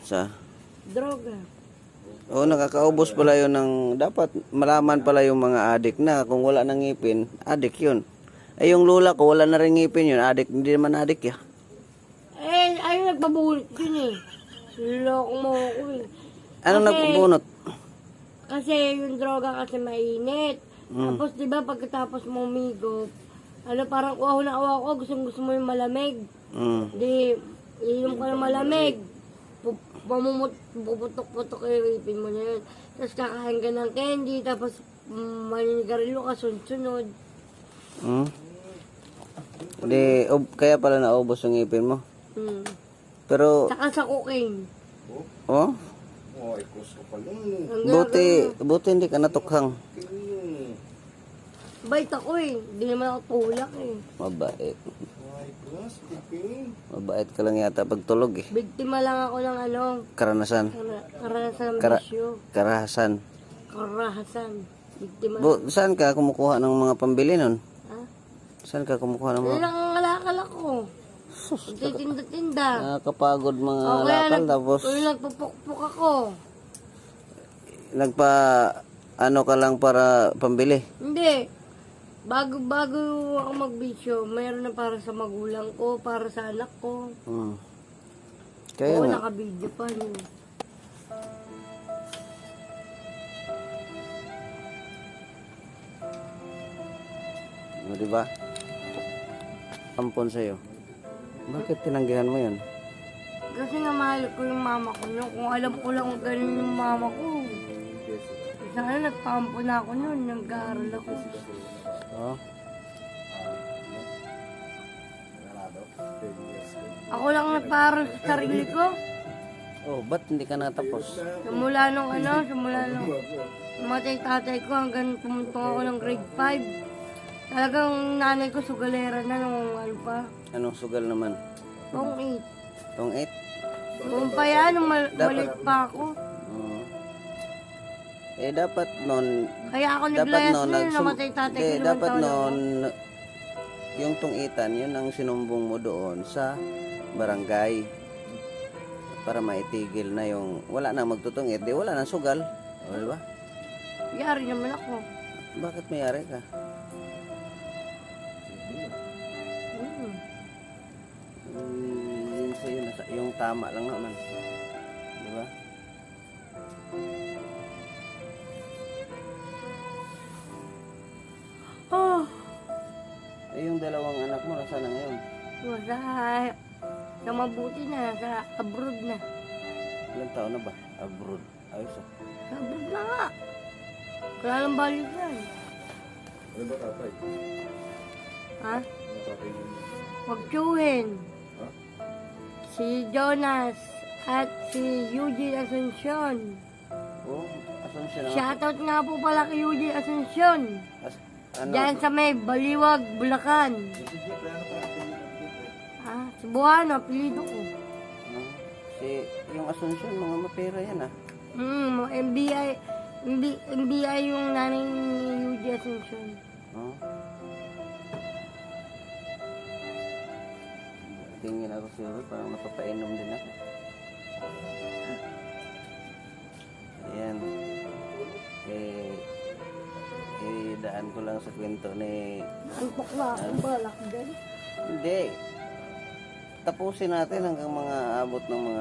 Sa? Droga. Oo, nakakaubos pala yun ng... Dapat malaman pala yung mga adik na kung wala nang ngipin, adik yun. Eh yung lula ko, wala na rin ngipin yun. Adik, hindi naman adik ya. Eh, ayun nagpabulit yun eh. Loko mo ako eh. Anong nagpubunot? Kasi yung droga kasi mainit. Tapos diba pagkatapos mo umigop, ano parang uwaw na uwaw ko, gusto mo yung malamig. Di, inom ka ng malamig. Puputok-putok yung ipin mo na yun. Tapos kakain ka ng candy, tapos maninigarilyo ka sunod-sunod. Di, kaya pala naubos yung ngipin mo. Pero, Saka sa cocaine. oh? Ay, gusto ko pala. Buti hindi ka natukhang. Bait ako eh. Hindi naman ako tulak eh. Mabait. Ay, plastic eh. Mabait ka lang yata pagtulog eh. Biktima lang ako ng ano, Karanasan. karahasan ng Kara- bisyo. Karahasan. Karahasan. Biktima. Saan ka kumukuha ng mga pambili nun? Ha? Saan ka kumukuha ng Yun mga... lang ang alakal ako. Titinda-tinda. Nakakapagod mga O kaya lakal tapos nagpupukpuk ako. ano ka lang para pambili. Hindi. Bago ako magbisyo, mayroon na para sa magulang ko, para sa anak ko. Kaya Oo, nga. naka-video pa yun. O, diba? Ampon sa'yo. Bakit tinanggihan mo yun? Kasi nga mahal ko yung mama ko yun. Kung alam ko lang kung ganun yung mama ko. Sana nagpampo na ako nun, nag-aaral ako. Oh. Ako lang nagpaaral sa sarili ko. Oh, ba't hindi ka natapos? Simula nung matay tatay ko hanggang pumuntong ako ng grade 5. Talagang nanay ko sugalera na nung ano pa. Anong sugal naman? Tong 8. Tong 8? Noong pa yan, nung maliit pa ako. Dapat noon... Kaya ako naglayas nun, namatay tatay ko. Dapat noon, yung tungitan, yun ang sinumbong mo doon sa barangay. Para maitigil na yung... Wala nang magtutungit, wala nang sugal. O, diba? Yari naman ako. Bakit mayari ka? Yun sa'yo, yung tama lang naman. Diba? Oh, Yung dalawang anak mo, nasa na ngayon? sa mabuti na, sa abroad na. Ilang taon na ba? Abroad. Ayos ah. Sa abroad na nga. Wala lang balik yan. Ano ba tatay? Ha? Ano tatay mo? Magtsuhin. Ha? Si Jonas at si Eugene Asuncion. Oh, asan siya na? Shoutout nga po pala kay Eugene Asuncion. Ano? Diyan sa may Baliwag, Bulacan. Si Buhano, apelido ko. Yung Asuncion, mga mapera yan ah. MBI yung nanay ni Eugene Asuncion. Oh. Tingin ako siguro, parang napapainom din ako. Ayan. Daan ko lang sa kwento ni... Antok na akong balak dyan. Hindi. Tapusin natin hanggang mga abot ng mga